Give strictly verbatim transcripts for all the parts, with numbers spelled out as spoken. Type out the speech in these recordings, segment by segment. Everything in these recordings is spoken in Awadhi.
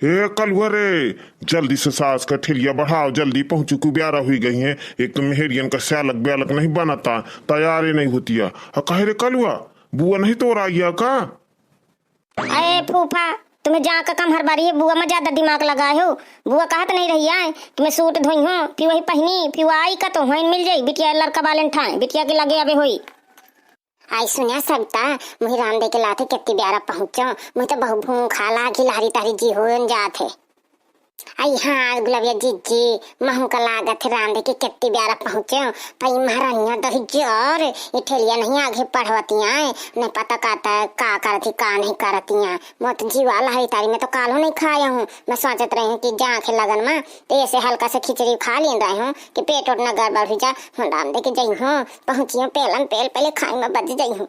ए कलुआ रे, जल्दी से सास का ठेलिया बढ़ाओ, जल्दी पहुँचू, कुब्यारा हुई गई है। एक तो मेहरियन का स्यालक ब्यालक नहीं बनता, तैयारे नहीं होतिया। हाँ, कहे रे कलुआ, बुआ नहीं तोर आइया का? अरे फूफा, तुम्हें जा का कम हर बारी है, बुआ में ज्यादा दिमाग लगाए हो। बुआ कहत नहीं रही आए कि मैं सूट धोई हूँ, फिर वही पहनी, फिर वो आई का तो वहीं मिल जाई, बिटिया लड़का बालेन ठाए, बिटिया के लगे अबे होई। आई सुन्या सविता, मुही राम दे के लाथे केत्ती ब्यारा पहुँचो, मुही तो बहु भूखा लागी, लहरी तहरी जी होन जात है। आई हाँ गुलबिया जिज्जी, महू का लागत है राम दे के केत्ती ब्यारा पहुँचो, पई महारानिया दही जोर, ई ठेलिया नहीं आगे पढ़वती आए, नहीं पता का त-, का करती, का नहीं करती आए। मोत जीवा लहरी तारी में तो कालो नहीं खाया हूँ, मैं सोचत रही हूँ कि जा के लगन में, तो ऐसे हल्का से खिचड़ी खा लेन रहे हूँ कि पेट ओट न गड़बड़ हुई जा, हम राम दे के जई हूँ, पहुँचियो पेलन पेल पहले खाई में बज जई हूँ।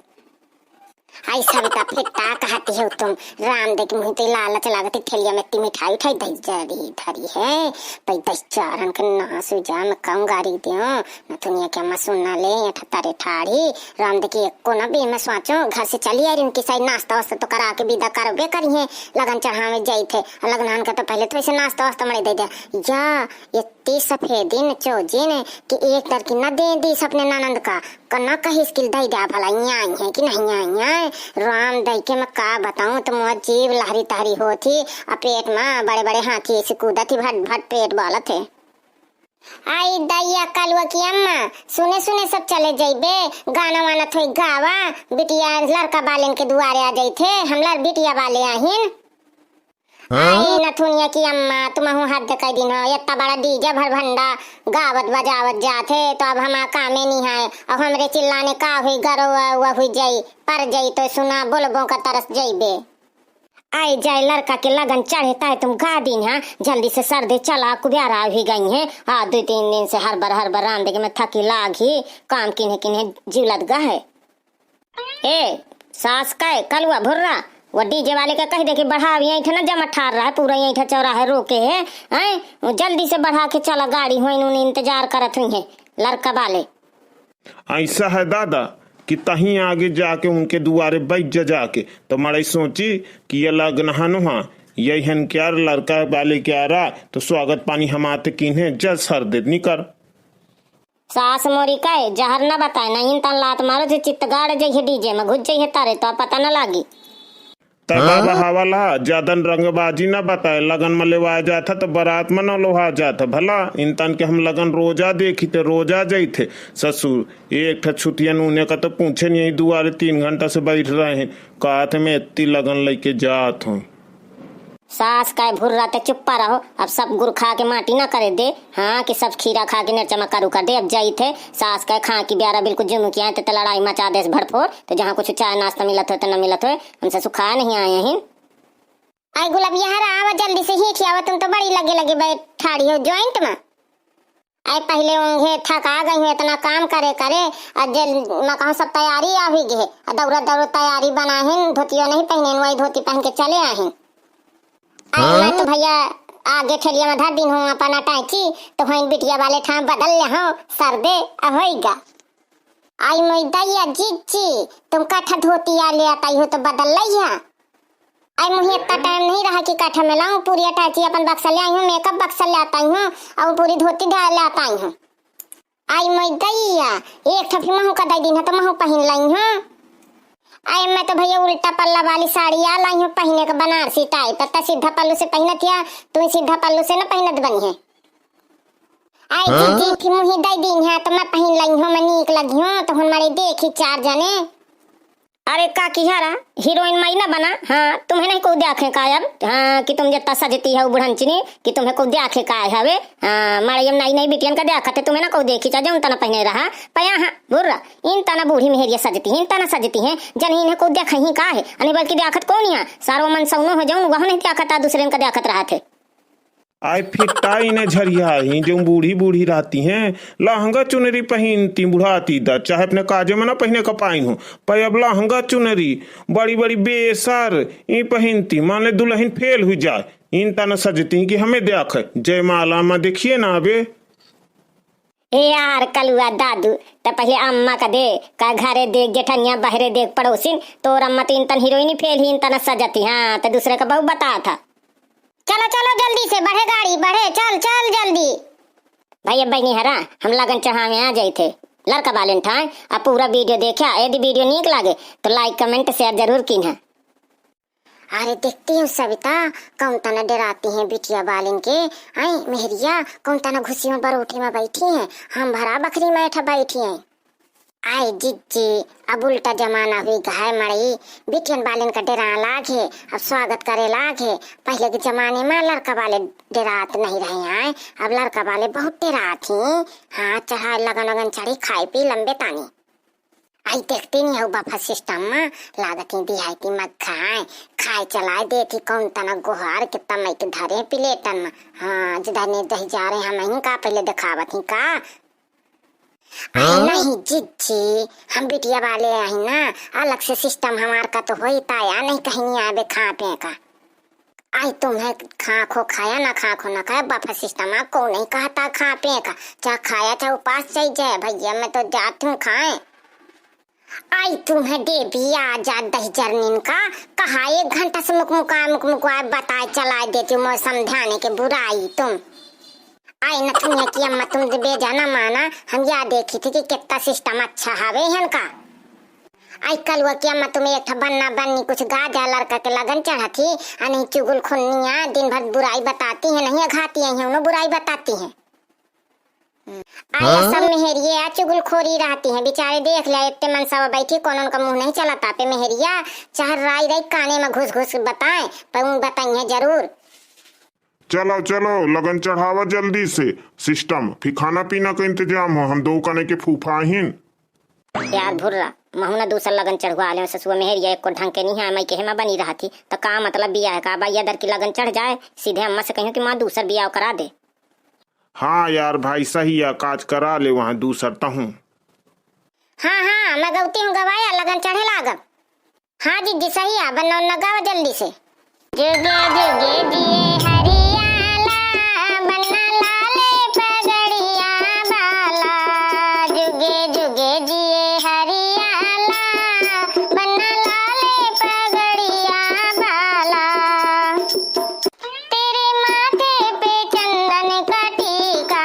आई सविता, फिर का कहती हो तुम? राम दे के मुँह तो लालच लागत, ठेलिया में इतनी मिठाई उठाई दही जरी धरी है, पई दही चारन के नास हो जा, मैं कम गारी दियो, नथुनिया के मैं सुनना ले, ये ठतारे ठाड़ी, राम दे के एको ना बे, मैं सोचो, घर से चली आई रही हूँ कि शायद नाश्ता वास्ता तो करा के विदा करबे करी है, लगन चढ़ावे जाई थे, और लगनहन का तो पहले तो ऐसे नाश्ता वास्ता मड़े दे दे, या ये तीस सफेदिन चोजिन कि एक लड़की न दे दी अपने ननंद का, कन्ना कहिस कि दई द्या भला, यहाँ आई है कि नहीं आई है। राम दई के मैं का बताऊँ, तो मोर जीव लहरी तहरी होत ही, आ पेट में बड़े बड़े हाथी ऐसे कूदत ही, भट भट पेट बोलत है। आई दैया कलुआ की अम्मा, सुने सुने सब चले जइबे, गाना वाना थोई गावा, बिटिया लड़का बालेन के दुआरे आ जाई थे, हम लड़ बिटिया वाले आहिन। हाँ? आई नथुनिया की अम्मा, तुमहू हद कई दिन हो, इतना बड़ा डीजे भर भंडा गावत बजावत जात है, तो अब हमार कामे नहीं है। अब हमरे चिल्लाने का हुई, गरो हुआ हुई जाई, पर जाई तो सुना बोलबो का तरस जाइबे। आई जाए लड़का के लगन चढ़े ताए तुम गा दिन है, जल्दी से सर्दे चला कुब्यारा हुई गई है। आ दो तीन दिन से हर बार हर बार रांधे के मैं थकी लाग ही, काम किन्हे किन्हे जिउलत गा है। ए, सास कहे, कलुआ भुर्रा, वो डीजे वाले के कह दे कि बढ़ाव, यहीं ठे ना जमा ठार रहा है, पूरा यहीं ठे चौराहे रोके है, हैं? वो जल्दी से बढ़ा के चला गाड़ी, होइन उन्हें इंतजार करत हुई है, लड़का वाले। ऐसा है दादा कि तहीं आगे जाके उनके दुआरे बैठ जा जाके, तो मड़ई सोची कि ये लगनहन हा, यही हन क्या लड़का वाले क्या रहा, तो स्वागत पानी हम आते किन्हें जल सर दे निकर। सास मोरी कहे, "जहर न बताए, नहीं तन लात मारो, जे चित्त गाड़ जइहे, डीजे में घुस जइहे तारे, तो पता न लागी।" तब हाँ? बाबा हवा ला, ज्यादा रंगबाजी न बताए, लगन में लेवा जात है, तो बारात में न लोहा जात है। भला इन तन के हम लगन रोजा देखी थे, रोजा जाई थे। ससुर, एक ठा छुतिया नूने का तो पूछे नहीं, दुआरे तीन घंटा से बैठ रहे हैं, कहत में इतनी लगन लेके जात हूँ। सास कहे, "भुर्रा ते चुप्पा रहो, अब सब गुड़ खा के माटी ना करे दे, हाँ, कि सब खीरा खा के नेरचमा करू कर दे।" अब जाई थे, सास कहे, "खा की ब्यारा बिल्कुल जुमू किया है, ते, ते लड़ाई मचा देस भड़फोर, तो जहाँ कुछ चाय नाश्ता मिलत हो, तो ना मिलत हो, हमसे सुखा नहीं आए हैं।" आई गुलाब, यहाँ रहा, आवा जल्दी से ही खियावा, तुम तो बड़ी लगे लगे बैठाड़ी हो joint में। आई पहिले उंघे थका गई हूँ, इतना काम करे करे, आ जे मैं कहूँ सब तैयारी आ हुई गे, आ दौरा दौरा तैयारी बनाहिन, धोतियो नहीं पहने, वही धोती पहन के चले आहिन। आई हाँ? मैं तो भैया आगे ठेलिया में धर दिन हूँ अपन अटैची, तो वहीं बिटिया वाले ठाम बदल ले हूँ, सर्दे आ होइगा। आई मोई दैया जीजी, तुम कठा धोती आ ले आता हो तो बदल लइहा। आई मुही इतना टाइम नहीं रहा कि कठा में लाऊं, पूरी अटैची अपन बक्सा ले आई हूँ, makeup बक्सा ले आता हूँ, और पूरी धोती ढा ले आता हूँ। आई मोई दैया, एक ठा फिर महू का दई दिन है तो महू पहिन लाई हूँ। आई मैं तो भैया उल्टा पल्ला वाली साड़ी आ लाई हूँ पहिने का बनारसी type, त सीधा पल्लू से पहिनत हिया, तू सीधा पल्लू से न पहिनत बनी है। आई हाँ? जीजी फिर मुही दई दिन है तो मैं पहिन लाई हूँ, मैं नीक लगी हूँ, तो हमारे देखी चार जने। अरे का किहारा, हीरोइन माई ना बना, हाँ, तुम्हें नहीं को देखे का अब, हाँ, कि तुम जितना सजती है वो बुढ़नचिनी, कि तुम्हें को देखे का है हवे, हाँ, मारे ये नई नई बिटियन का देखत है, तुम्हें ना को देखी चा, जौन तना पहिने रहा, पया हाँ, भुर्रा, इन तना बूढ़ी मेहरिया सजती है, इन तना सजती है, जन इन्हें को देखे ही का है, अने बल्कि देखत कौन है, सारो मन सौनो हो जाऊन, वह नहीं देखत आ, दूसरे का देखत रहा थे। आए फिट्टा इन्हें झरिया ही, जो बूढ़ी बूढ़ी रहती हैं, लहंगा चुनरी पहिनती बुढ़ाती दा, चाहे अपने काजे में ना पहिने का पाइन हो, पर अब लहंगा चुनरी बड़ी बड़ी बेसर ई पहिनती, मान ले दुल्हन फेल हुई जाए, इन तना सजती कि हमें देख, जयमाला में देखिए ना अबे। ए यार कलुआ दादू, त पहिले अम्मा का दे, का घरे देख जेठनिया, बहरे देख पड़ोसिन, तोर अम्मा तो इन तन हीरोइनी फेल ही, इन तना सजती, हाँ, त दूसरे का बहू बता था। चला से बढ़े गाड़ी, बढ़े, चल, चल जल्दी। भइया बहिनी हरा, हम लगन चढ़ावे आ जाई थे। लड़का वालेन ठाए, अब पूरा video देखा, यदि video नीक लागे तो like, comment, share जरूर कीन्हा। अरे देखती हूँ सविता, कौन तना डराती हैं बिटिया वालेन के। आई मेहरिया, कौन तना घुसी में बरोठी में बैठी हैं, हम भरा बखरी में बैठा बैठी हैं। आई जिज्जी, अब उल्टा जमाना हुई घाय मड़ई, बिटियन वालेन का डरा लाग है, अब स्वागत करे लाग है। पहले के जमाने में लड़का वाले डरात नहीं रहे हैं, अब लड़का वाले बहुत डरात ही। हाँ, चढ़ाए लगन लगन चढ़ी, खाए पी लंबे तानी। आई देखती नहीं हो बफा system में, लागत ही दिहाई की मत खाए, खाए चलाए देती कौन तना गोहार के तमई के धरे प्लेटन में। हाँ, जिधर ने दही जा रहे हम ही का पहले दिखावत ही का। आई हाँ? नहीं जिज्जी, हम बिटिया वाले आई ना, अलग से system हमार का तो होई ताया नहीं कहीं आवे खा पे का। आई तुम्हें खा खो खाया ना खा खो ना खाया, बफा system आ को नहीं कहता खा पे का, चाहे खाया चाहे उपास चल जाए, भइया मैं तो जात हूँ खाए। आई तुम्हें देवी आ जा दही जरनीन का, कहा एक घंटा से मुकमुका मुकमुका बताए चलाए देती हूँ, मैं समझाने के बुराई तुम। आई नथुनिया की अम्मा तुम बेजा ना माना, हम या देखी थी कि कितना system अच्छा हवे हन का। आई कलुआ की अम्मा तुम एक ठा बन्ना बन्नी कुछ गा जा लड़का के लगन चढ़ा थी, आ नहीं चुगल खुन्निया दिन भर बुराई बताती हैं, नहीं अघाती हैं, उन्हों बुराई बताती हैं। आई हाँ? सब मेहरिया चुगलखोरी रहती हैं, बेचारे देख लिया इतने मन सब बैठी, कौन उनका मुँह नहीं चलता पे मेहरिया, चाहे राई राई काने में घुस घुस बताएं, पर उन बताई हैं जरूर। चलो, चलो, लगन चढ़ावा जल्दी से। system, फिर खाना पीना का इंतजाम हो, हम दो कने के फूफा आहिन। यार भुर्रा, महू ना दूसर लगन चढ़वा ले, ससुआ मेहरिया एको ढंग के नहीं है, मैं के हेमा बनी रहा थी, तो का मतलब बिया है का? भइया दर की लगन चढ़ जाए, सीधे अम्मा से कहियो कि माँ दूसर बिया करा दे। हाँ यार भाई, सही है, काज करा ले वहाँ दूसर तहूँ। हाँ, हाँ, मैं गौती हूँ गवाया, लगन चढ़े लागब। हाँ जिज्जी, सही है, बन्ना उन्ना गावा जल्दी से। जुगे जुगे जिए हरियाला, बन्ना लाले पगड़िया वाला। जुगे जुगे जिए हरियाला, बन्ना लाले पगड़िया वाला। तेरे माथे पे चंदन का टीका,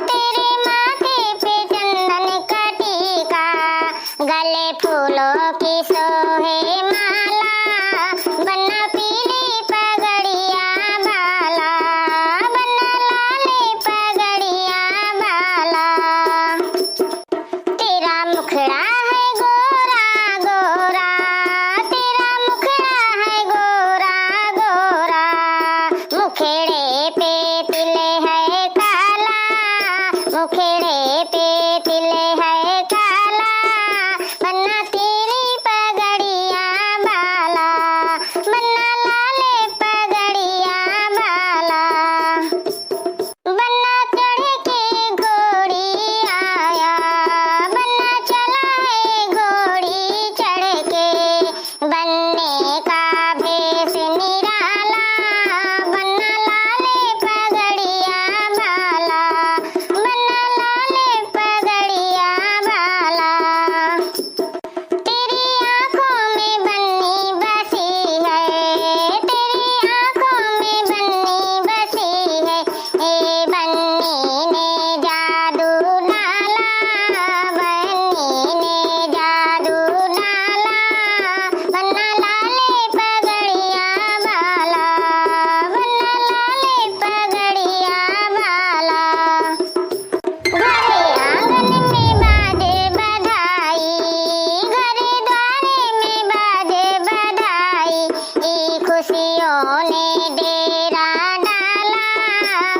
तेरे माथे पे चंदन का टीका, गले फूलों की शोहे माला, बन्ना पीली पगड़िया वाला, बन्ना लाली पगड़िया वाला। तेरा मुखड़ा है गोरा गोरा, तेरा मुखड़ा है गोरा गोरा, मुखेड़े पे तिल है काला, मुखेड़े पे तिल है काला, बन्ना तेरी पगड़िया वाला, बन्ना लाले पगड़िया वाला। बन्ना चढ़ के घोड़ी आया, बन्ना चला है घोड़ी चढ़ के। बन्ने का भेष निराला, बन्ना लाले पगड़िया वाला, बन्ना लाले पगड़िया वाला। तेरी आँखों में बन्नी बसी है, तेरी आँखों में बन्नी बसी है, ए बन्नी ने जादू डाला, बन्नी ने जादू डाला, बन्ना लाले पगड़िया वाला, बन्ना लाले पगड़िया वाला। घरे आंगन में बाजे बधाई, घरे द्वारे में बाजे बधाई, ई खुशियों ने डेरा डाला,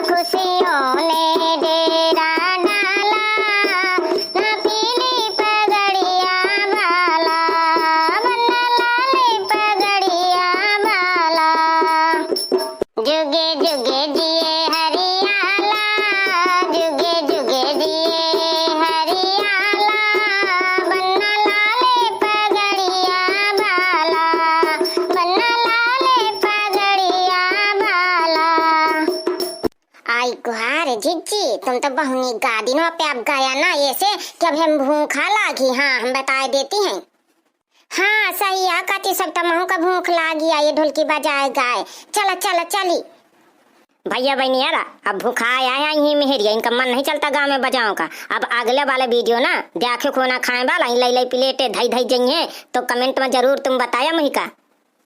खुशियों ने डेरा डाला। ना पीली पगड़िया वाला, बन्ना लाली पगड़िया वाला। जुगे जुगे जिए हरियाला, जुगे जुगे जिए हरियाला, बन्ना लाले पगड़िया वाला, बन्ना लाले पगड़िया वाला। आई गुहार जिज्जी, तुम तो बहुनी गादिनों पे अब गया ना, ऐसे कि अब हम भूखा लागी। हाँ, हम बताए देती हैं। हाँ, सही है, कति सब तमहू का भूख लागी है, ये ढोलकी बजाए गाए। चला, चला, चली। भइया बहिनी यारा, अब भुखाए आए आई ही मेहरिया, इनका मन नहीं चलता गाँव में बजाओ का। अब अगले वाले वीडियो ना, द्याखे खोना खाए वाला, लाई लाई प्लेटे धई धई जइहे, तो कमेंट में जरूर तुम बताया मुही का।